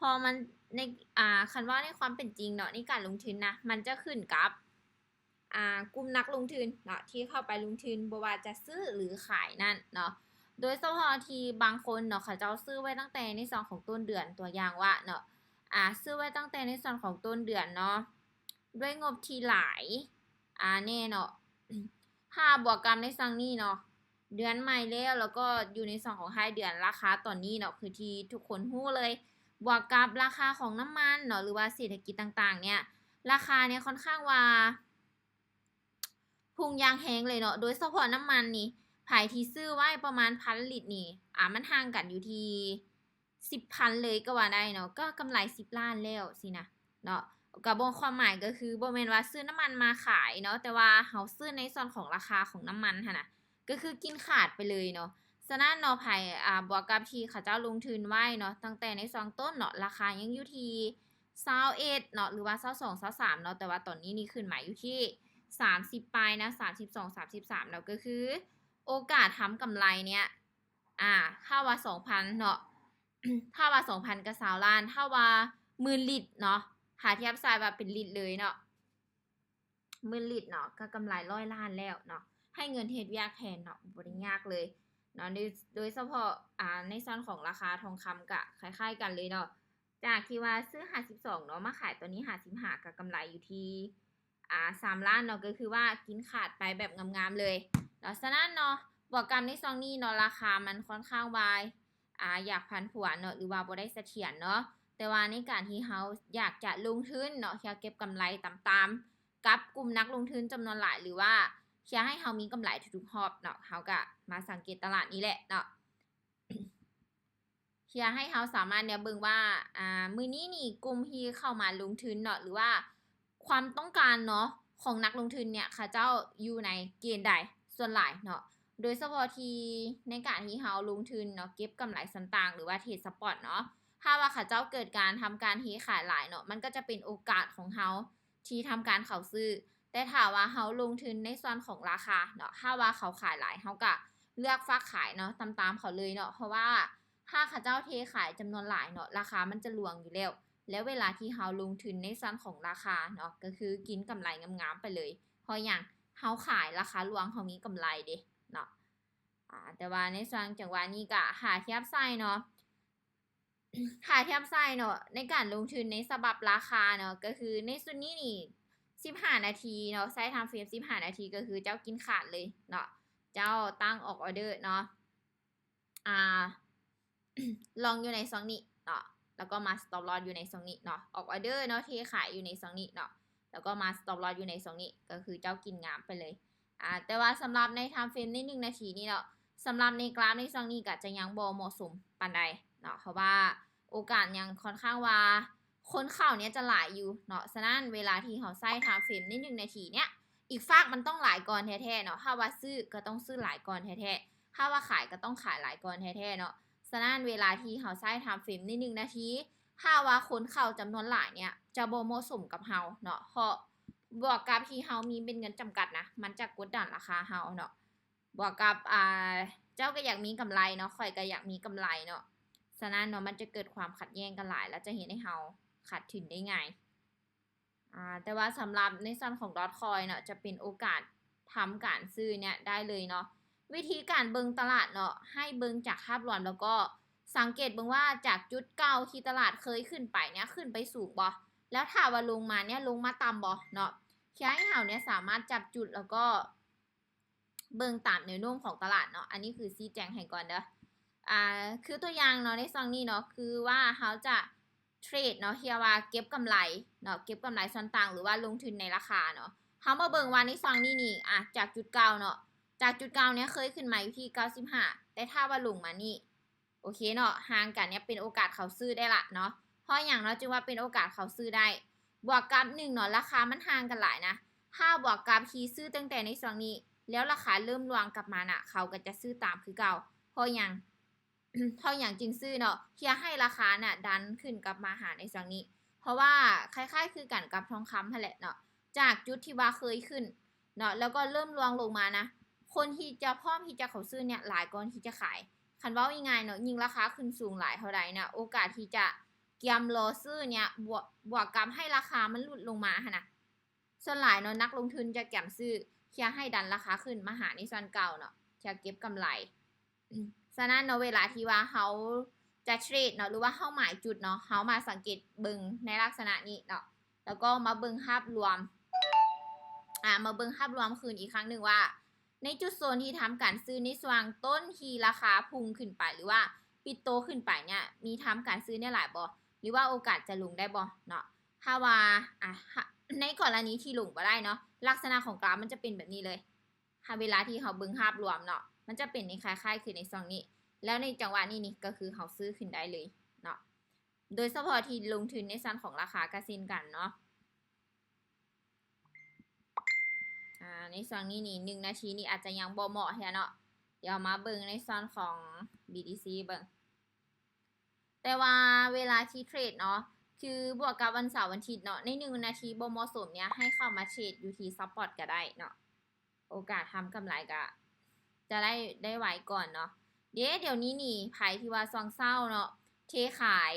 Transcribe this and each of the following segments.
າະມັນໃນ ອ່າ ຄັນເວົ້າໃນຄວາມເປັນຈິງເນາະ ໃນການລົງທຶນນະ ມັນຈະຂຶ້ນກັບ ອ່າ ກຸ່ມນັກລົງທຶນເນາະ ທີ່ເຂົ້າໄປລົງທຶນ ບໍ່ວ່າຈະຊື້ ຫຼື ຂາຍນັ້ນເນາະ. ໂດຍສະເພາະທີ່ບາງຄົນເນາະ ເຂົາເຈົ້າຊື້ໄວ້ຕັ້ງແຕ່ໃນຊ່ວງຂອງຕົ້ນເດືອນ ຕົວຢ່າງວ່າເນາະ ອ່າ ຊື້ໄວ້ຕັ້ງແຕ່ໃນຊ່ວງຂອງຕົ້ນເດືອນເນາະ ດ້ວຍງົບທີ່ຫຼາຍ ອ່າ ແນ່ເນາະ ຖ້າບວກກັບໃນຊ່ວງນີ້ເນາະ ເດືອນໃໝ່ແລ້ວ ແລ້ວກໍຢູ່ໃນຊ່ວງຂອງທ້າຍເດືອນ ລາຄາຕອນນີ້ເນາະ ຄືທີ່ທຸກຄົນຮູ້ເລີຍ ບວກກັບລາຄາຂອງນ້ຳມັນເນາະ ຫຼືວ່າເສດຖະກິດຕ່າງໆ ເນ່ຍ ລາຄາເນ່ຍຄ່ອນຂ້າງວ່າ ພຸ່ງຢ່າງແຮງເລີຍເນາະ ໂດຍສະເພາະນ້ຳມັນນີ້ ໃຜທີ່ຊື້ໄວ້ປະມານພັນລິດນີ້ ອ່າ ມັນຫ່າງກັນຢູ່ທີ່ສິບພັນເລີຍກໍວ່າໄດ້ເນາະ ກໍກຳໄລສິບລ້ານແລ້ວຊີ້ນະເນາະ. ກໍບໍ່ ຄວາມໝາຍກໍຄືບໍ່ແມ່ນວ່າຊື້ນ້ຳມັນມາຂາຍເນາະ ແຕ່ວ່າເຮົາຊື້ໃນສ່ວນຂອງລາຄາຂອງນ້ຳມັນຫັ້ນນະ ກໍຄືກິນຂາດໄປເລີຍເນາະ. ສະນັ້ນເນາະ ໃຜ ອ່າ ບວກກັບທີ່ເຂົາເຈົ້າລົງທຶນໄວ້ເນາະ ຕັ້ງແຕ່ໃນຊ່ວງຕົ້ນເນາະ ລາຄາຍັງຢູ່ທີ່ຊາວເອັດເນາະ ຫຼືວ່າຊາວສອງ ຊາວສາມເນາະ ແຕ່ວ່າຕອນນີ້ນີ້ຂຶ້ນມາຢູ່ທີ່ສາມສິບປາຍນະ ສາມສິບສອງ ສາມສິບສາມ ແລ້ວກໍຄືໂອກາດທຳກຳໄລເນ່ຍ ອ່າ ຖ້າວ່າສອງພັນເນາະ ຖ້າວ່າສອງພັນກໍຊາວລ້ານ ຖ້າວ່າໝື່ນລິດເນາະ ຖ້າທຽບໃສ່ວ່າເປັນລິດເລີຍເນາະ ໝື່ນລິດເນາະ ກໍກຳໄລຮ້ອຍລ້ານແລ້ວເນາະ ໃຫ້ເງິນເຮັດວຽກແທນເນາະ ບໍ່ໄດ້ຍາກເລີຍເນາະ. ໂດຍ ໂດຍສະເພາະ ອ່າ ໃນສ່ວນຂອງລາຄາທອງຄຳກໍຄ້າຍໆກັນເລີຍເນາະ ຈາກທີ່ວ່າຊື້ຫ້າສິບສອງເນາະ ມາຂາຍຕອນນີ້ຫ້າສິບຫ້າ ກໍກຳໄລຢູ່ທີ່ ອ່າ ສາມລ້ານເນາະ ກໍຄືວ່າກິນຂາດໄປແບບງາມໆເລີຍເນາະ. ສະນັ້ນເນາະ ບວກກັບໃນຊ່ວງນີ້ເນາະ ລາຄາມັນຄ່ອນຂ້າງວ່າ ອ່າ ຢາກຜັນຜວນເນາະ ຫຼືວ່າບໍ່ໄດ້ສະຖຽນເນາະ ແຕ່ວ່າໃນການທີ່ເຮົາຢາກຈະລົງທຶນເນາະ ເພື່ອເກັບກຳໄລຕາມໆກັບກຸ່ມນັກລົງທຶນຈຳນວນຫຼາຍ ຫຼືວ່າເພື່ອໃຫ້ເຮົາມີກຳໄລທຸກໆຮອບເນາະ ເຮົາກໍມາສັງເກດຕະຫຼາດນີ້ແຫຼະເນາະ ເພື່ອໃຫ້ເຮົາສາມາດແນວເບິ່ງວ່າ ອ່າ ມື້ນີ້ນີ້ກຸ່ມທີ່ເຂົ້າມາລົງທຶນເນາະ ຫຼືວ່າຄວາມຕ້ອງການເນາະ ຂອງນັກລົງທຶນເນ່ຍ ເຂົາເຈົ້າຢູ່ໃນເກນໃດສ່ວນຫຼາຍເນາະ. ໂດຍສະເພາະທີ່ໃນການທີ່ເຮົາລົງທຶນເນາະ ເກັບກຳໄລສ່ວນຕ່າງ ຫຼືວ່າເທຣດສະປອດເນາະ ຖ້າວ່າເຂົາເຈົ້າເກີດການທຳການເທຂາຍຫຼາຍເນາະ ມັນກໍຈະເປັນໂອກາດຂອງເຮົາທີ່ທຳການເຂົ້າຊື້ ແຕ່ຖ້າວ່າເຮົາລົງທຶນໃນສ່ວນຂອງລາຄາເນາະ ຖ້າວ່າເຂົາຂາຍຫຼາຍ ເຮົາກະເລືອກຝາກຂາຍເນາະ ຕາມໆເຂົາເລີຍເນາະ ເພາະວ່າຖ້າເຂົາເຈົ້າເທຂາຍຈຳນວນຫຼາຍເນາະ ລາຄາມັນຈະລ່ວງຢູ່ແລ້ວ ແລ້ວເວລາທີ່ເຮົາລົງທຶນໃນສ່ວນຂອງລາຄາເນາະ ກໍຄືກິນກຳໄລງາມໆໄປເລີຍ. ເພາະຫຍັງ? ເຮົາຂາຍລາຄາລ່ວງ ເຮົາມີກຳໄລເດ້ເນາະ. ອາ ແຕ່ວ່າໃນຊ່ວງຈັງຫວະນີ້ກະຖ້າທຽບໃສ່ເນາະ ຖ້າທຽບໃສ່ເນາະ ໃນການລົງທຶນໃນສະບັບລາຄາເນາະ ກໍຄືໃນຊຸດນີ້ນີ້ ສິບຫ້ານາທີເນາະ ໃຊ້ທາມເຟຣມສິບຫ້ານາທີ ກໍຄືເຈົ້າກິນຂາດເລີຍເນາະ ເຈົ້າຕັ້ງອອກອໍເດີເນາະ ອ່າ ລອງຢູ່ໃນຊ່ວງນີ້ເນາະ ແລ້ວກໍມາສະຕັອບລອສຢູ່ໃນຊ່ວງນີ້ເນາະ ອອກອໍເດີເນາະ ເທຂາຍຢູ່ໃນຊ່ວງນີ້ເນາະ ແລ້ວກໍມາສະຕັອບລອສຢູ່ໃນຊ່ວງນີ້ ກໍຄືເຈົ້າກິນງາມໄປເລີຍ. ອາ ແຕ່ວ່າສຳລັບໃນທາມເຟຣມໃນໜຶ່ງນາທີນີ້ເນາະ ສຳລັບໃນກຣາຟໃນຊ່ວງນີ້ກໍຈະຍັງບໍ່ເໝາະສົມປານໃດເນາະ ເພາະວ່າໂອກາດຍັງຄ່ອນຂ້າງວ່າຄົນເຂົ້າເນ່ຍຈະຫຼາຍຢູ່ເນາະ. ສະນັ້ນເວລາທີ່ເຮົາໃຊ້ທາມເຟຣມໃນໜຶ່ງນາທີເນ່ຍ ອີກຟາກມັນຕ້ອງຫຼາຍກ່ອນແທ້ໆເນາະ ຖ້າວ່າຊື້ກໍຕ້ອງຊື້ຫຼາຍກ່ອນແທ້ໆ ຖ້າວ່າຂາຍກໍຕ້ອງຂາຍຫຼາຍກ່ອນແທ້ໆເນາະ. ສະນັ້ນເວລາທີ່ເຮົາໃຊ້ທາມເຟຣມໃນໜຶ່ງນາທີ ຖ້າວ່າຄົນເຂົ້າຈຳນວນຫຼາຍເນ່ຍ ຈະບໍ່ເໝາະສົມກັບເຮົາເນາະ ເພາະບວກກັບທີ່ເຮົາມີເມັດເງິນຈຳກັດນະ ມັນຈະກົດດັນລາຄາເຮົາເນາະ ບວກກັບ ອ່າ ເຈົ້າກໍຢາກມີກຳໄລເນາະ ຂ້ອຍກໍຢາກມີກຳໄລເນາະ. ສະນັ້ນເນາະ ມັນຈະເກີດຄວາມຂັດແຍ່ງກັນຫຼາຍ ແລ້ວຈະເຮັດໃຫ້ເຮົາຂາດທຶນໄດ້ງ່າຍ. ອາ ແຕ່ວ່າສຳລັບໃນສ່ວນຂອງດອດຄອຍເນາະ ຈະເປັນໂອກາດທຳການຊື້ເນ່ຍໄດ້ເລີຍເນາະ. ວິທີການເບິ່ງຕະຫຼາດເນາະ ໃຫ້ເບິ່ງຈາກພາບລວມ ແລ້ວກໍສັງເກດເບິ່ງວ່າຈາກຈຸດເກົ່າທີ່ຕະຫຼາດເຄີຍຂຶ້ນໄປເນ່ຍ ຂຶ້ນໄປສູງບໍ່ ແລ້ວຖ້າວ່າລົງມາເນ່ຍ ລົງມາຕ່ຳບໍ່ເນາະ. ເພື່ອໃຫ້ເຮົາເນ່ຍສາມາດຈັບຈຸດ ແລ້ວກໍເບິ່ງຕາມແນວໂນ້ມຂອງຕະຫຼາດເນາະ ອັນນີ້ຄືຊີ້ແຈງໃຫ້ກ່ອນເດີ. ອ່າ ຄືຕົວຢ່າງເນາະ ໃນຊ່ວງນີ້ເນາະ ຄືວ່າເຮົາຈະເທຣດເນາະ ທີ່ວ່າເກັບກຳໄລເນາະ ເກັບກຳໄລສ່ວນຕ່າງ ຫຼືວ່າລົງທຶນໃນລາຄາເນາະ. ເຮົາມາເບິ່ງວ່າໃນຊ່ວງນີ້ນີ້ ອາ ຈາກຈຸດເກົ່າເນາະ ຈາກຈຸດເກົ່າເນ່ຍເຄີຍຂຶ້ນມາຢູ່ທີ່ເກົ້າສິບຫ້າ ແຕ່ຖ້າວ່າລົງມານີ້ ໂອເຄເນາະ ຫ່າງກັນເນ່ຍເປັນໂອກາດເຂົ້າຊື້ໄດ້ລະເນາະ. ເພາະຫຍັງເນາະ ຈຶ່ງວ່າເປັນໂອກາດເຂົ້າຊື້ໄດ້? ບວກກັບໜຶ່ງເນາະ ລາຄາມັນຫ່າງກັນຫຼາຍນະ. ຖ້າບວກກັບທີ່ຊື້ຕັ້ງແຕ່ໃນຊ່ວງນີ້ ແລ້ວລາຄາເລີ່ມລ່ວງກັບມານະ ເຂົາກໍຈະຊື້ຕາມຄືເກົ່າ. ເພາະຫຍັງ? ເພາະຫຍັງຈຶ່ງຊື້ເນາະ? ເພື່ອໃຫ້ລາຄານະດັນຂຶ້ນກັບມາຫາໃນຊ່ວງນີ້ ເພາະວ່າຄ້າຍໆຄືກັນກັບທອງຄຳຫັ້ນແຫຼະເນາະ ຈາກຈຸດທີ່ວ່າເຄີຍຂຶ້ນເນາະ ແລ້ວກໍເລີ່ມລ່ວງລົງມານະ ຄົນທີ່ຈະ ພ້ອມທີ່ຈະເຂົ້າຊື້ເນ່ຍຫຼາຍກ່ອນທີ່ຈະຂາຍ. ຄັນເວົ້າງ່າຍໆເນາະ ຍິ່ງລາຄາຂຶ້ນສູງຫຼາຍເທົ່າໃດນະ ໂອກາດທີ່ຈະ ກຽມລໍຊື້ເນຍ ບວກ ບວກກັບໃຫ້ລາຄາມັນຫຼຸດລົງມາຫັ້ນນະ. ສ່ວນຫຼາຍເນາະ ນັກລົງທຶນຈະກຽມຊື້ເພື່ອໃຫ້ດັນລາຄາຂຶ້ນມາຫາໃນສ່ວນເກົ່າເນາະ ເພື່ອເກັບກຳໄລ. ສະນັ້ນເນາະ ເວລາທີ່ວ່າເຮົາຈະເທຣດເນາະ ຫຼືວ່າເຮົາໝາຍຈຸດເນາະ ເຮົາມາສັງເກດເບິ່ງໃນລັກສະນະນີ້ເນາະ ແລ້ວກໍມາເບິ່ງພາບລວມ ອາ ມາເບິ່ງພາບລວມຄືນອີກຄັ້ງໜຶ່ງວ່າ ໃນຈຸດໂຊນທີ່ທຳການຊື້ໃນຊ່ວງຕົ້ນທີ່ລາຄາພຸ່ງຂຶ້ນໄປ ຫຼືວ່າປິດໂຕຂຶ້ນໄປເນຍ ມີທຳການຊື້ແນວຫຼາຍບໍ່ ຫຼືວ່າໂອກາດຈະລົງໄດ້ບໍ່ເນາະ. ຖ້າວ່າ ອາ ໃນກໍລະນີທີ່ລົງບໍ່ໄດ້ເນາະ ລັກສະນະຂອງກຣາຟມັນຈະເປັນແບບນີ້ເລີຍ. ຖ້າເວລາທີ່ເຮົາເບິ່ງພາບລວມເນາະ ມັນຈະເປັນໃນຄ້າຍໆຄືໃນຊ່ວງນີ້ ແລ້ວໃນຈັງຫວະນີ້ນີ້ ກໍຄືເຮົາຊື້ຂຶ້ນໄດ້ເລີຍເນາະ. ໂດຍສະເພາະທີ່ລົງທຶນໃນສ່ວນຂອງລາຄາກໍເຊັ່ນກັນເນາະ. ອາ ໃນຊ່ວງນີ້ນີ້ ໜຶ່ງນາທີນີ້ອາດຈະຍັງບໍ່ເໝາະເທື່ອເນາະ. ດຽວມາເບິ່ງໃນສ່ວນຂອງ ບີ ທີ ຊີ ເບິ່ງ. ແຕ່ວ່າເວລາທີ່ເທຣດເນາະ ຄືບວກກັບວັນເສົາວັນທິດເນາະ ໃນໜຶ່ງນາທີບໍ່ເໝາະສົມເນຍ ໃຫ້ເຂົ້າມາເທຣດຢູ່ທີ່ spot ກໍໄດ້ເນາະ. ໂອກາດທຳກຳໄລກະຈະໄດ້ ໄດ້ໄວກ່ອນເນາະ. ເດ້ ດຽວນີ້ນີ້ ໃຜທີ່ວ່າຊ່ວງເຊົ້າເນາະ ເທຂາຍ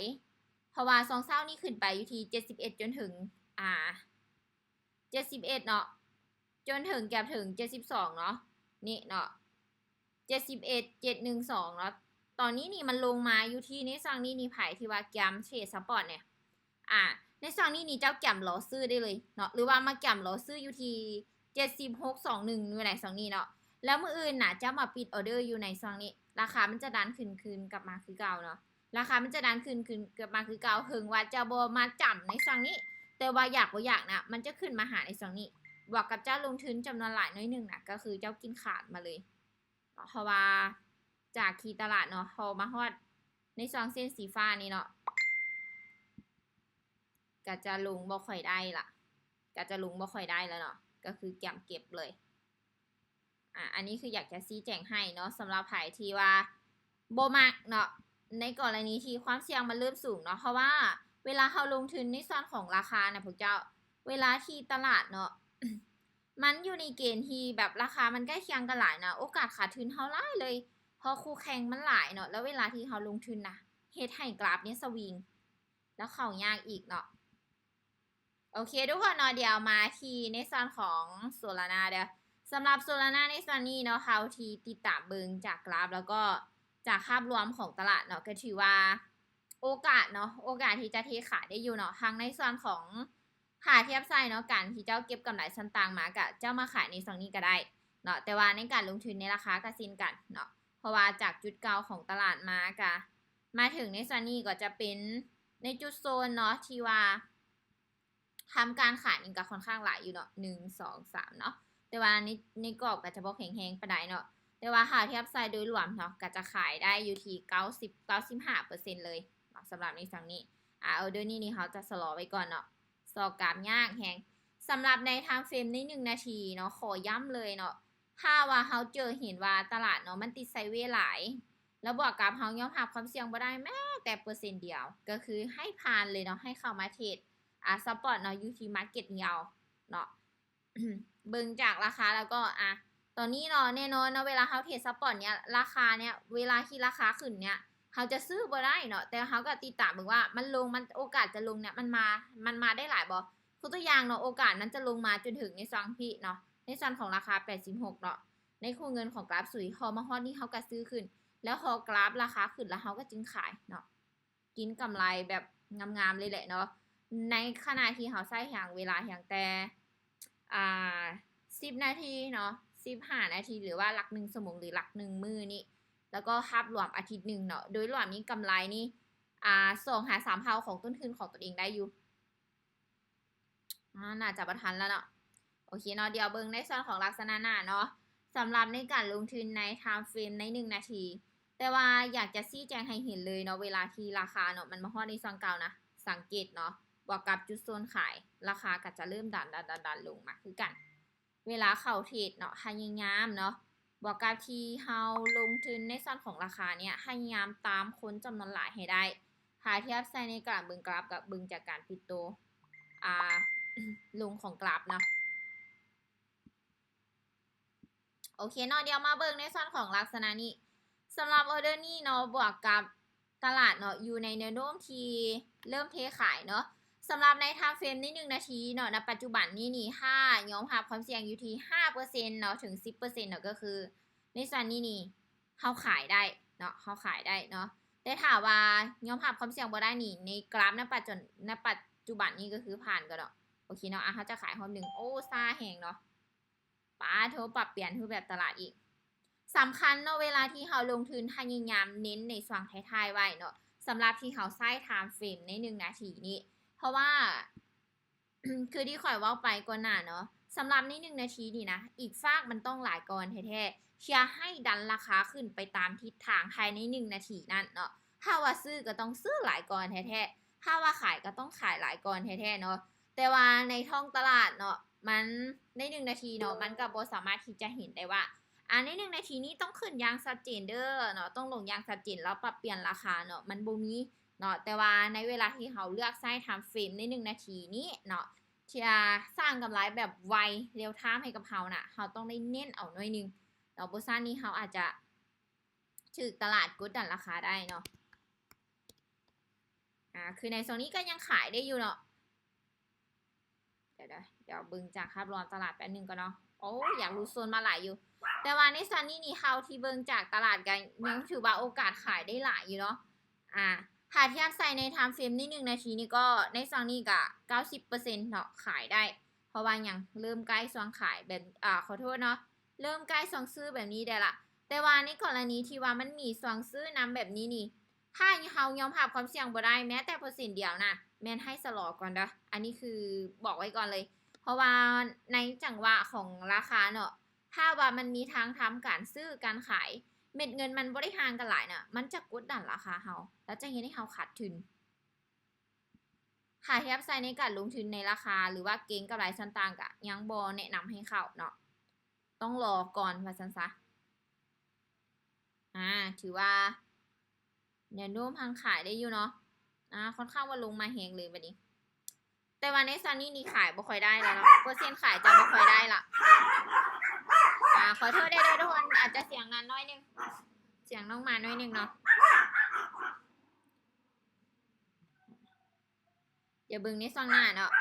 ເພາະວ່າຊ່ວງເຊົ້ານີ້ຂຶ້ນໄປຢູ່ທີ່ເຈັດສິບເອັດ ຈົນເຖິງ ອາ ເຈັດສິບເອັດເນາະ ຈົນເຖິງ ເກືອບເຖິງເຈັດສິບສອງເນາະ ນີ້ເນາະ ເຈັດສິບເອັດ ເຈັດໜຶ່ງສອງເນາະ. ຕອນນີ້ນີ້ມັນລົງມາຢູ່ທີ່ ໃນຊ່ວງນີ້ນີ້ ໃຜທີ່ວ່າກຽມເທຣດ spot ເນຍ ອາ ໃນຊ່ວງນີ້ນີ້ເຈົ້າກຽມລໍຊື້ໄດ້ເລີຍເນາະ ຫຼືວ່າມາກຽມລໍຊື້ຢູ່ທີ່ເຈັດສິບຫົກ ສອງໜຶ່ງ ຢູ່ໃນຊ່ວງນີ້ເນາະ. ແລ້ວມື້ອື່ນນະ ເຈົ້າມາປິດອໍເດີຢູ່ໃນຊ່ວງນີ້ ລາຄາມັນຈະດັນຂຶ້ນ ຄືນກັບມາຄືເກົ່າເນາະ. ລາຄາມັນຈະດັນຂຶ້ນ ຄືນກັບມາຄືເກົ່າ ເຖິງວ່າເຈົ້າບໍ່ມາຈ້ຳໃນຊ່ວງນີ້ ແຕ່ວ່າຢາກບໍ່ຢາກນະ ມັນຈະຂຶ້ນມາຫາໃນຊ່ວງນີ້ ບວກກັບເຈົ້າລົງທຶນຈຳນວນຫຼາຍໜ້ອຍໜຶ່ງນະ ກໍຄືເຈົ້າກິນຂາດມາເລີຍ. ເພາະວ່າຈາກທີ່ຕະຫຼາດເນາະ ເຮົາມາຮອດໃນຊ່ວງເສັ້ນສີຟ້ານີ້ເນາະ ກະຈະລົງບໍ່ຄ່ອຍໄດ້ລະ ກະຈະລົງບໍ່ຄ່ອຍໄດ້ລະເນາະ ກະຄືກຽມເກັບເລີຍ. ອາ ອັນນີ້ຄືຢາກຈະຊີ້ແຈງໃຫ້ເນາະ ສຳລັບໃຜທີ່ວ່າບໍ່ມັກເນາະ ໃນກໍລະນີທີ່ຄວາມສ່ຽງມັນເລີ່ມສູງເນາະ ເພາະວ່າເວລາເຮົາລົງທຶນໃນສ່ວນຂອງລາຄານະພວກເຈົ້າ ເວລາທີ່ຕະຫຼາດເນາະ ມັນຢູ່ໃນເກນທີ່ແບບລາຄາມັນໃກ້ຄຽງກັນຫຼາຍນະ ໂອກາດຂາດທຶນເຮົາຫຼາຍເລີຍ ເພາະຄູ່ແຂ່ງມັນຫຼາຍເນາະ. ແລ້ວເວລາທີ່ເຮົາລົງທຶນນະ ເຮັດໃຫ້ກຣາຟນີ້ສະວິງ ແລ້ວເຂົ້າຍາກອີກເນາະ. ໂອເຄທຸກຄົນເນາະ ດຽວມາທີ່ໃນສ່ວນຂອງ Solana ເດີ້. ສຳລັບ Solana ໃນສ່ວນນີ້ເນາະ ເຮົາທີ່ຕິດຕາມເບິ່ງຈາກກຣາຟ ແລ້ວກໍຈາກພາບລວມຂອງຕະຫຼາດເນາະ ກໍຖືວ່າໂອກາດເນາະ ໂອກາດທີ່ຈະເທຂາຍໄດ້ຢູ່ເນາະ ທັງໃນສ່ວນຂອງ ຖ້າທຽບໃສ່ເນາະ ການທີ່ເຈົ້າເກັບກຳໄລຊັ້ນຕ່າງມາ ກະເຈົ້າມາຂາຍໃນຊ່ວງນີ້ກໍໄດ້ເນາະ ແຕ່ວ່າໃນການລົງທຶນໃນລາຄາກໍເຊັ່ນກັນເນາະ ເພາະວ່າຈາກຈຸດເກົ່າຂອງຕະຫຼາດມາ ກະມາເຖິງໃນຊ່ວງນີ້ກໍຈະເປັນໃນຈຸດໂຊນເນາະ ທີ່ວ່າທຳການຂາຍນີ້ກໍຄ່ອນຂ້າງຫຼາຍຢູ່ເນາະ ໜຶ່ງ ສອງ ສາມເນາະ ແຕ່ວ່າໃນ ໃນກອບກໍຈະບໍ່ແຂງແຮງປານໃດເນາະ ແຕ່ວ່າຖ້າທຽບໃສ່ໂດຍລວມເນາະ ກໍຈະຂາຍໄດ້ຢູ່ທີ່ເກົ້າສິບ ເກົ້າສິບຫ້າເປີເຊັນເລີຍເນາະ ສຳລັບໃນຊ່ວງນີ້. ອາ ອໍເດີນີ້ນີ້ເຮົາຈະຊະລໍໄວ້ກ່ອນເນາະ ຊອກກາບຍາກແຮງ. ສຳລັບໃນ time frame ໃນໜຶ່ງນາທີເນາະ ຂໍຢ້ຳເລີຍເນາະ ຖ້າວ່າເຮົາເຈີເຫັນວ່າຕະຫຼາດເນາະ ມັນຕິດໄຊເວຫຼາຍ ແລ້ວບວກກັບເຮົາຍອມຮັບຄວາມສ່ຽງບໍ່ໄດ້ແມ້ແຕ່ເປີເຊັນດຽວ ກໍຄືໃຫ້ຜ່ານເລີຍເນາະ ໃຫ້ເຂົ້າມາເທຣດ ອາ spot ເນາະ ຢູ່ທີ່ market ດຽວເນາະ. ເບິ່ງຈາກລາຄາແລ້ວກໍ ອາ ຕອນນີ້ເນາະ ແນ່ນອນເນາະ ເວລາເຮົາເທຣດ spot ເນຍ ລາຄາເນຍ ເວລາທີ່ລາຄາຂຶ້ນເນຍ ເຮົາຈະຊື້ບໍ່ໄດ້ເນາະ ແຕ່ເຮົາກໍຕິດຕາມເບິ່ງວ່າມັນລົງ ມັນ ໂອກາດຈະລົງເນຍ ມັນມາ ມັນມາໄດ້ຫຼາຍບໍ່? ຄືຕົວຢ່າງເນາະ ໂອກາດມັນຈະລົງມາຈົນເຖິງໃນຊ່ວງພີ້ເນາະ ໃນສ່ວນຂອງລາຄາແປດສິບຫົກເນາະ ໃນຄູ່ເງິນຂອງກຣາຟສຸຍ ພໍມາຮອດນີ້ເຮົາກໍຊື້ຂຶ້ນ ແລ້ວພໍກຣາຟລາຄາຂຶ້ນ ແລ້ວເຮົາກໍຈຶ່ງຂາຍເນາະ. ກິນກຳໄລແບບງາມໆເລີຍແຫຼະເນາະ ໃນຂະນະທີ່ເຮົາໃຊ້ຫຍັງ ເວລາຫຍັງແຕ່ ອາ ສິບນາທີເນາະ ສິບຫ້ານາທີ ຫຼືວ່າຫຼັກໜຶ່ງຊົ່ວໂມງ ຫຼືຫຼັກໜຶ່ງມື້ນີ້ ແລ້ວກໍພາບລວມອາທິດໜຶ່ງເນາະ ໂດຍລວມນີ້ກຳໄລນີ້ ອາ ສອງຫາສາມເທົ່າຂອງຕົ້ນທຶນຂອງຕົນເອງໄດ້ຢູ່. ອາ ໜ້າຈະບໍ່ທັນແລ້ວເນາະ. ໂອເຄເນາະ ດຽວເບິ່ງໃນສ່ວນຂອງລັກສະນະໜ້າເນາະ ສຳລັບໃນການລົງທຶນໃນ time frame ໃນໜຶ່ງນາທີ ແຕ່ວ່າຢາກຈະຊີ້ແຈງໃຫ້ເຫັນເລີຍເນາະ ເວລາທີ່ລາຄາເນາະ ມັນມາຮອດໃນຊ່ວງເກົ່ານະ ສັງເກດເນາະ ບວກກັບຈຸດໂຊນຂາຍ ລາຄາກໍຈະເລີ່ມດັນ ດັນ ດັນ ດັນລົງມາຄືກັນ. ເວລາເຂົ້າເທຣດເນາະ ພະຍາຍາມເນາະ ບວກກັບທີ່ເຮົາລົງທຶນໃນສ່ວນຂອງລາຄາເນຍ ພະຍາຍາມຕາມຄົນຈຳນວນຫຼາຍໃຫ້ໄດ້. ຖ້າທຽບໃສ່ໃນການເບິ່ງກຣາຟ ກັບເບິ່ງຈາກການປິດໂຕ ອາ ລົງຂອງກຣາຟເນາະ. ໂອເຄເນາະ ດຽວມາເບິ່ງໃນສ່ວນຂອງລັກສະນະນີ້ ສຳລັບອໍເດີນີ້ເນາະ ບວກກັບ ຕະຫຼາດເນາະ ຢູ່ໃນແນວໂນ້ມທີ່ເລີ່ມເທຂາຍເນາະ. ສຳລັບໃນ time frame ໃນໜຶ່ງນາທີເນາະ ໃນປັດຈຸບັນນີ້ນີ້ ຖ້າຍອມຮັບຄວາມສ່ຽງຢູ່ທີ່ຫ້າເປີເຊັນເນາະ ເຖິງສິບເປີເຊັນເນາະ ກໍຄືໃນສ່ວນນີ້ນີ້ ເຮົາຂາຍໄດ້ເນາະ ເຮົາຂາຍໄດ້ເນາະ. ແຕ່ຖ້າວ່າຍອມຮັບຄວາມສ່ຽງບໍ່ໄດ້ນີ້ ໃນກຣາຟໃນປັດຈຸ ໃນປັດຈຸບັນນີ້ກໍຄືຜ່ານກ່ອນເນາະ. ໂອເຄເນາະ ອ່າ ເຮົາຈະຂາຍຮອບໜຶ່ງ. ໂອ້ ຊ້າແຮງເນາະ. ປາໂທ ປັບປ່ຽນຮູບແບບຕະຫຼາດອີກ. ສຳຄັນເນາະ ເວລາທີ່ເຮົາລົງທຶນ ພະຍາຍາມເນັ້ນໃນຊ່ວງທ້າຍໆໄວ້ເນາະ ສຳລັບທີ່ເຮົາໃຊ້ time frame ໃນໜຶ່ງນາທີນີ້ ເພາະວ່າ ຄືທີ່ຂ້ອຍເວົ້າໄປກ່ອນໜ້າເນາະ ສຳລັບໃນໜຶ່ງນາທີນີ້ນະ ອີກຟາກມັນຕ້ອງຫຼາຍກ້ອນແທ້ໆ ເພື່ອໃຫ້ດັນລາຄາຂຶ້ນໄປຕາມທິດທາງພາຍໃນໜຶ່ງນາທີນັ້ນເນາະ. ຖ້າວ່າຊື້ກໍຕ້ອງຊື້ຫຼາຍກ້ອນແທ້ໆ ຖ້າວ່າຂາຍກໍຕ້ອງຂາຍຫຼາຍກ້ອນແທ້ໆເນາະ. ແຕ່ວ່າໃນທ້ອງຕະຫຼາດເນາະ ມັນ ໃນໜຶ່ງນາທີເນາະ ມັນກໍບໍ່ສາມາດທີ່ຈະເຫັນໄດ້ວ່າ ອ່າ ໃນໜຶ່ງນາທີນີ້ຕ້ອງຂຶ້ນຢ່າງຊັດເຈນເດີເນາະ ຕ້ອງລົງຢ່າງຊັດເຈນ ແລ້ວປັບປ່ຽນລາຄາເນາະ ມັນບໍ່ມີເນາະ. ແຕ່ວ່າໃນເວລາທີ່ເຮົາເລືອກໃຊ້ time frame ໃນໜຶ່ງນາທີນີ້ເນາະ ທີ່ຈະສ້າງກຳໄລແບບໄວ real time ໃຫ້ກັບເຮົານະ ເຮົາຕ້ອງໄດ້ເນັ້ນເອົາໜ້ອຍໜຶ່ງເນາະ ບໍ່ຊັ້ນນີ້ເຮົາອາດຈະຖືກຕະຫຼາດກົດດັນລາຄາໄດ້ເນາະ. ອ່າ ຄືໃນຊ່ວງນີ້ກໍຍັງຂາຍໄດ້ຢູ່ເນາະ. ດຽວ ດຽວ ດຽວເບິ່ງຈາກພາບລວມຕະຫຼາດແປັບໜຶ່ງກ່ອນເນາະ. ໂອ້ ຢາກຫຼຸດໂຊນມາຫຼາຍຢູ່ ແຕ່ວ່າໃນຊ່ວງນີ້ນີ້ ເທົ່າທີ່ເບິ່ງຈາກຕະຫຼາດກໍຍັງຖືວ່າໂອກາດຂາຍໄດ້ຫຼາຍຢູ່ເນາະ. ອ່າ ຖ້າທຽບໃສ່ໃນ time frame ໃນໜຶ່ງນາທີນີ້ກໍ ໃນຊ່ວງນີ້ກໍເກົ້າສິບເປີເຊັນເນາະ ຂາຍໄດ້ ເພາະວ່າຫຍັງ ເລີ່ມໃກ້ຊ່ວງຂາຍແບບ ອ່າ ຂໍໂທດເນາະ ເລີ່ມໃກ້ຊ່ວງຊື້ແບບນີ້ໄດ້ລະ. ແຕ່ວ່າໃນກໍລະນີທີ່ວ່າມັນມີຊ່ວງຊື້ນຳແບບນີ້ນີ້ ຖ້າເຮົາຍອມຮັບຄວາມສ່ຽງບໍ່ໄດ້ແມ້ແຕ່ເປີເຊັນດຽວນະ ແມ່ນໃຫ້ຊະລໍກ່ອນເດີ. ອັນນີ້ຄືບອກໄວ້ກ່ອນເລີຍ ເພາະວ່າໃນຈັງຫວະຂອງລາຄາເນາະ ຖ້າວ່າມັນມີທາງທຳການຊື້ການຂາຍ ເມັດເງິນມັນບໍ່ໄດ້ຫ່າງກັນຫຼາຍນະ ມັນຈະກົດດັນລາຄາເຮົາ ແລ້ວຈະເຮັດໃຫ້ເຮົາຂາດທຶນ. ຖ້າທຽບໃສ່ໃນການລົງທຶນໃນລາຄາ ຫຼືວ່າເກັງກຳໄລສ່ວນຕ່າງ ກະຍັງບໍ່ແນະນຳໃຫ້ເຂົ້າເນາະ ຕ້ອງລໍກ່ອນວ່າຊັ້ນຊະ. ອ່າ ຖືວ່າແນວໂນ້ມທາງຂາຍໄດ້ຢູ່ເນາະ. ອ່າ ຄ່ອນຂ້າງວ່າລົງມາແຮງເລີຍບັດນີ້ ແຕ່ວ່າໃນຊ່ວງນີ້ນີ້ຂາຍບໍ່ຄ່ອຍໄດ້ແລ້ວເນາະ ເປີເຊັນຂາຍຈະບໍ່ຄ່ອຍໄດ້ລະ. ອ່າ ຂໍໂທດເດີທຸກຄົນ ອາດຈະສຽງນັ້ນໜ້ອຍໜຶ່ງ ສຽງນ້ອງໝາໜ້ອຍໜຶ່ງເນາະ. ດຽວເບິ່ງໃນຊ່ວງໜ້າເນາະ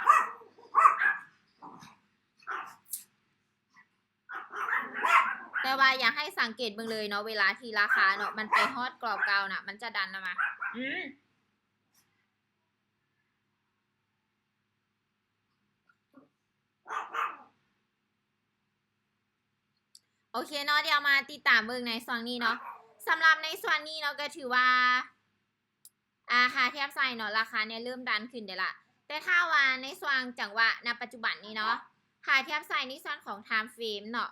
ແຕ່ວ່າຢາກໃຫ້ສັງເກດເບິ່ງເລີຍເນາະ ເວລາທີ່ລາຄາເນາະ ມັນໄປຮອດກອບເກົ່ານະ ມັນຈະດັນລະມາ ອືມ ໂອເຄເນາະ ດຽວມາຕິດຕາມເບິ່ງໃນຊ່ວງນີ້ເນາະ. ສຳລັບໃນຊ່ວງນີ້ເນາະ ກໍຖືວ່າ ອ່າ ຖ້າທຽບໃສ່ເນາະ ລາຄານີ້ເລີ່ມດັນຂຶ້ນເດ້ລະ. ແຕ່ຖ້າວ່າໃນຊ່ວງຈັງຫວະນະປັດຈຸບັນນີ້ເນາະ ຖ້າທຽບໃສ່ໃນສ່ວນຂອງ time frame ເນາະ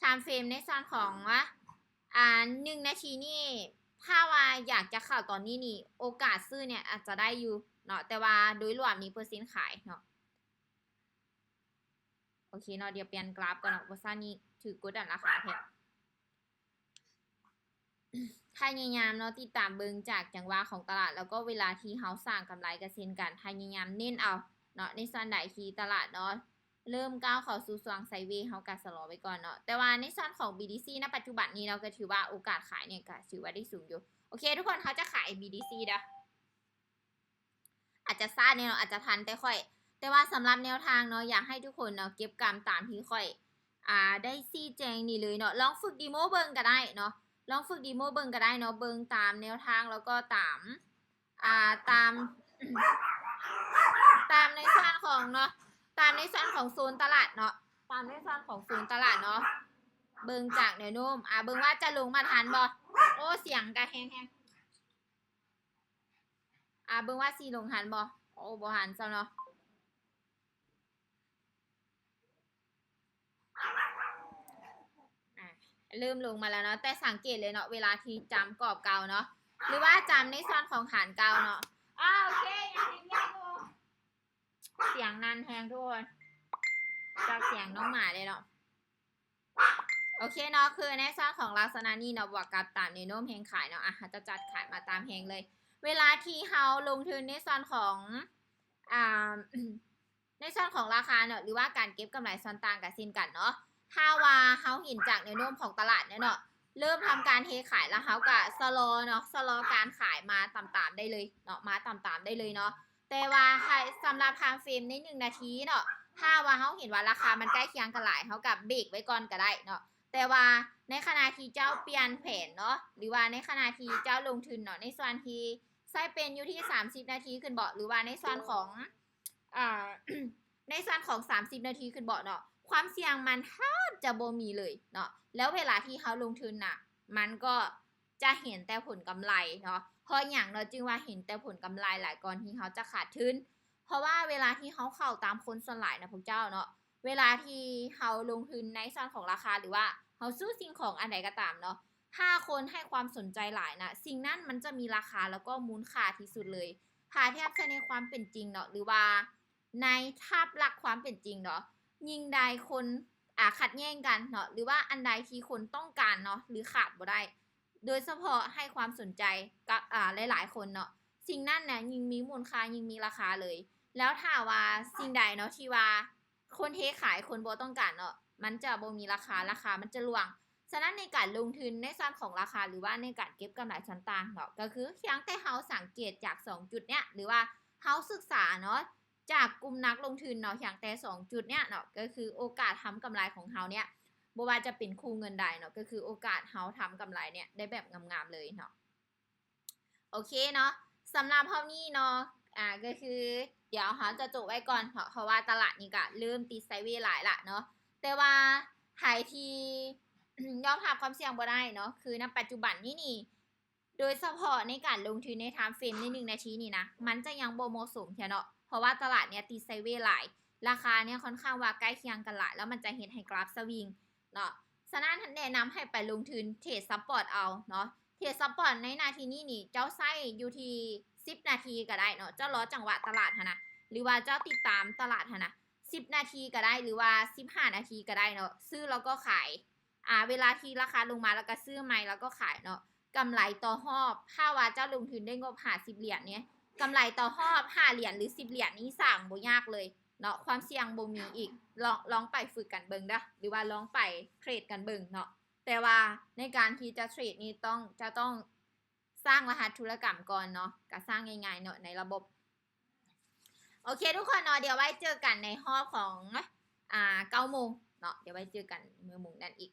time frame ໃນສ່ວນຂອງວ່າ ອ່າ ໜຶ່ງນາທີນີ້ ຖ້າວ່າຢາກຈະເຂົ້າຕອນນີ້ນີ້ ໂອກາດຊື້ນີ້ອາດຈະໄດ້ຢູ່ເນາະ ແຕ່ວ່າໂດຍລວມນີ້ເປີເຊັນຂາຍເນາະ. ໂອເຄເນາະ ດຽວປ່ຽນກຣາຟກ່ອນເນາະ ບໍ່ຊັ້ນນີ້ຖືກກົດດັນລາຄາແທ້. ພະຍາຍາມເນາະ ຕິດຕາມເບິ່ງຈາກຈັງຫວະຂອງຕະຫຼາດ ແລ້ວກໍເວລາທີ່ເຮົາສ້າງກຳໄລກໍເຊັ່ນກັນ ພະຍາຍາມເນັ້ນເອົາເນາະ ໃນສ່ວນໃດທີ່ຕະຫຼາດເນາະ ເລີ່ມກ້າວເຂົ້າສູ່ຊ່ວງໄຊເວ ເຮົາກໍຊະລໍໄວ້ກ່ອນເນາະ. ແຕ່ວ່າໃນສ່ວນຂອງ BTC ນະປັດຈຸບັນນີ້ເນາະ ກໍຖືວ່າໂອກາດຂາຍນີ້ກໍຖືວ່າໄດ້ສູງຢູ່. ໂອເຄ ທຸກຄົນ ເຮົາຈະຂາຍ BTC ເດີ. ອາດຈະຊ້າແດ່ເນາະ ອາດຈະທັນແຕ່ຂ້ອຍ ແຕ່ວ່າສຳລັບແນວທາງເນາະ ຢາກໃຫ້ທຸກຄົນເນາະ ເກັບກຳຕາມທີ່ຂ້ອຍ ອ່າ ໄດ້ຊີ້ແຈງນີ້ເລີຍເນາະ. ລອງຝຶກເດໂມເບິ່ງກໍໄດ້ເນາະ ລອງຝຶກເດໂມເບິ່ງກໍໄດ້ເນາະ ເບິ່ງຕາມແນວທາງ ແລ້ວກໍຕາມ ອ່າ ຕາມ ຕາມໃນສ່ວນຂອງເນາະ ຕາມໃນສ່ວນຂອງໂຊນຕະຫຼາດເນາະ ຕາມໃນສ່ວນຂອງໂຊນຕະຫຼາດເນາະ. ເບິ່ງຈາກແນວໂນ້ມ ອ່າ ເບິ່ງວ່າຈະລົງມາທັນບໍ່. ໂອ້ ສຽງກະແຮງໆ. ອ່າ ເບິ່ງວ່າຊິລົງທັນບໍ່? ໂອ້ ບໍ່ທັນຊ້ຳເນາະ. ອ່າ ເລີ່ມລົງມາແລ້ວເນາະ ແຕ່ສັງເກດເລີຍເນາະ ເວລາທີ່ຈຳກອບເກົ່າເນາະ ຫຼືວ່າຈຳໃນສ່ວນຂອງຖານເກົ່າເນາະ. ອ່າ ໂອເຄ ຍັງເຮັດວຽກຢູ່. ສຽງນັ້ນແຮງທຸກຄົນ ຈາກສຽງນ້ອງໝາເດ້ເນາະ. ໂອເຄເນາະ ຄືໃນສ່ວນຂອງລັກສະນະນີ້ເນາະ ບວກກັບຕາມແນວໂນ້ມແຮງຂາຍເນາະ ອ່ະ ເຮົາຈະຈັດຂາຍມາຕາມແຮງເລີຍ. ເວລາທີ່ເຮົາລົງທຶນໃນສ່ວນຂອງ ອ່າ ໃນສ່ວນຂອງລາຄາເນາະ ຫຼືວ່າການເກັບກຳໄລສ່ວນຕ່າງກໍເຊັ່ນກັນເນາະ. ຖ້າວ່າເຮົາເຫັນຈາກແນວໂນ້ມຂອງຕະຫຼາດເນຍເນາະ ເລີ່ມທຳການເທຂາຍ ແລ້ວເຮົາກໍຊະລໍເນາະ ຊະລໍການຂາຍມາຕາມໆໄດ້ເລີຍເນາະ ມາຕາມໆໄດ້ເລີຍເນາະ. ແຕ່ວ່າໃຫ້ ສຳລັບ time frame ໃນໜຶ່ງນາທີເນາະ ຖ້າວ່າເຮົາເຫັນວ່າລາຄາມັນໃກ້ຄຽງກັນຫຼາຍ ເຮົາກໍເບຣກໄວ້ກ່ອນກໍໄດ້ເນາະ. ແຕ່ວ່າໃນຂະນະທີ່ເຈົ້າປ່ຽນແຜນເນາະ ຫຼືວ່າໃນຂະນະທີ່ເຈົ້າລົງທຶນເນາະ ໃນສ່ວນທີ່ໃຊ້ເປັນຢູ່ທີ່ສາມສິບນາທີຂຶ້ນເບາະ ຫຼືວ່າໃນສ່ວນຂອງ ອ່າ ໃນສ່ວນຂອງສາມສິບນາທີຂຶ້ນເບາະເນາະ ຄວາມສ່ຽງມັນແທບຈະບໍ່ມີເລີຍເນາະ. ແລ້ວເວລາທີ່ເຮົາລົງທຶນນະ ມັນກໍຈະເຫັນແຕ່ຜົນກຳໄລເນາະ. ເພາະຫຍັງເນາະ ຈຶ່ງວ່າເຫັນແຕ່ຜົນກຳໄລຫຼາຍກ່ອນທີ່ເຮົາຈະຂາດທຶນ? ເພາະວ່າເວລາທີ່ເຮົາເຂົ້າຕາມຄົນສ່ວນຫຼາຍນະພວກເຈົ້າເນາະ ເວລາທີ່ເຮົາລົງທຶນໃນສ່ວນຂອງລາຄາ ຫຼືວ່າເຮົາຊື້ສິ່ງຂອງອັນໃດກໍຕາມເນາະ ຖ້າຄົນໃຫ້ຄວາມສົນໃຈຫຼາຍນະ ສິ່ງນັ້ນມັນຈະມີລາຄາ ແລ້ວກໍມູນຄ່າທີ່ສຸດເລີຍ. ຖ້າທຽບໃສ່ໃນຄວາມເປັນຈິງເນາະ ຫຼືວ່າໃນທາບຫຼັກຄວາມເປັນຈິງເນາະ ຍິ່ງໃດຄົນ ອາ ຂັດແຍ່ງກັນເນາະ ຫຼືວ່າອັນໃດທີ່ຄົນຕ້ອງການເນາະ ຫຼືຂາດບໍ່ໄດ້ ໂດຍສະເພາະໃຫ້ຄວາມສົນໃຈກັບ ອາ ຫຼາຍໆຄົນເນາະ ສິ່ງນັ້ນນະຍິ່ງມີມູນຄ່າ ຍິ່ງມີລາຄາເລີຍ. ແລ້ວຖ້າວ່າສິ່ງໃດເນາະທີ່ວ່າຄົນເທຂາຍ ຄົນບໍ່ຕ້ອງການເນາະ ມັນຈະບໍ່ມີລາຄາ ລາຄາມັນຈະລ່ວງ. ສະນັ້ນໃນການລົງທຶນໃນສ່ວນຂອງລາຄາ ຫຼືວ່າໃນການເກັບກຳໄລສ່ວນຕ່າງເນາະ ກໍຄືພຽງແຕ່ເຮົາສັງເກດຈາກສອງຈຸດເນີ້ຍ ຫຼືວ່າເຮົາສຶກສາເນາະ ຈາກກຸ່ມນັກລົງທຶນເນາະ ພຽງແຕ່ສອງຈຸດເນີ້ຍເນາະ ກໍຄືໂອກາດທຳກຳໄລຂອງເຮົາເນີ້ຍ ບໍ່ວ່າຈະເປັນຄູ່ເງິນໃດເນາະ ກໍຄືໂອກາດເຮົາທຳກຳໄລເນີ້ຍໄດ້ແບບງາມໆເລີຍເນາະ. ໂອເຄເນາະ ສຳລັບຮອບນີ້ເນາະ ອາ ກໍຄືດຽວເຮົາຈະຈົບໄວ້ກ່ອນເນາະ ເພາະວ່າຕະຫຼາດນີ້ກະເລີ່ມຕິດໄຊເວຫຼາຍລະເນາະ. ແຕ່ວ່າໃຜທີ່ຍອມຮັບຄວາມສ່ຽງບໍ່ໄດ້ເນາະ ຄືນຳປັດຈຸບັນນີ້ນີ້ ໂດຍສະເພາະໃນການລົງທຶນໃນ time frame ໃນໜຶ່ງນາທີນີ້ນະ ມັນຈະຍັງບໍ່ເໝາະສົມເທື່ອເນາະ ເພາະວ່າຕະຫຼາດເນີ້ຍຕິດໄຊເວຫຼາຍ ລາຄາເນີ້ຍຄ່ອນຂ້າງວ່າໃກ້ຄຽງກັນຫຼາຍ ແລ້ວມັນຈະເຮັດໃຫ້ກຣາຟສະວິງເນາະ. ສະນັ້ນແນະນຳໃຫ້ໄປລົງທຶນເທຣດ support ເອົາເນາະ. ເທຣດ support ໃນນາທີນີ້ນີ້ ເຈົ້າໃຊ້ຢູ່ທີ່ສິບນາທີກໍໄດ້ເນາະ ເຈົ້າລໍຈັງຫວະຕະຫຼາດຫັ້ນນະ ຫຼືວ່າເຈົ້າຕິດຕາມຕະຫຼາດຫັ້ນນະ ສິບນາທີກໍໄດ້ ຫຼືວ່າສິບຫ້ານາທີກໍໄດ້ເນາະ ຊື້ແລ້ວກໍຂາຍ ອາ ເວລາທີ່ລາຄາລົງມາ ແລ້ວກໍຊື້ໃໝ່ ແລ້ວກໍຂາຍເນາະ. ກຳໄລຕໍ່ຮອບ ຖ້າວ່າເຈົ້າລົງທຶນດ້ວຍງົບຫ້າສິບຫຼຽນນີ້ ກຳໄລຕໍ່ຮອບຫ້າຫຼຽນ ຫຼື ສິບຫຼຽນນີ້ສ້າງບໍ່ຍາກເລີຍເນາະ ຄວາມສ່ຽງບໍ່ມີອີກ. ລອງ ລອງໄປຝຶກກັນເບິ່ງເດີ້ ຫຼືວ່າລອງໄປເທຣດກັນເບິ່ງເນາະ. ແຕ່ວ່າໃນການທີ່ຈະເທຣດນີ້ຕ້ອງ ຈະຕ້ອງສ້າງລະຫັດທຸລະກຳກ່ອນເນາະ ກະສ້າງງ່າຍໆເນາະ ໃນລະບົບ. ໂອເຄທຸກຄົນເນາະ ດຽວໄວ້ເຈີກັນໃນຮອບຂອງ ອາ ເກົ້າໂມງເນາະ ດຽວໄວ້ເຈີກັນມື້ໂມງນັ້ນອີກ.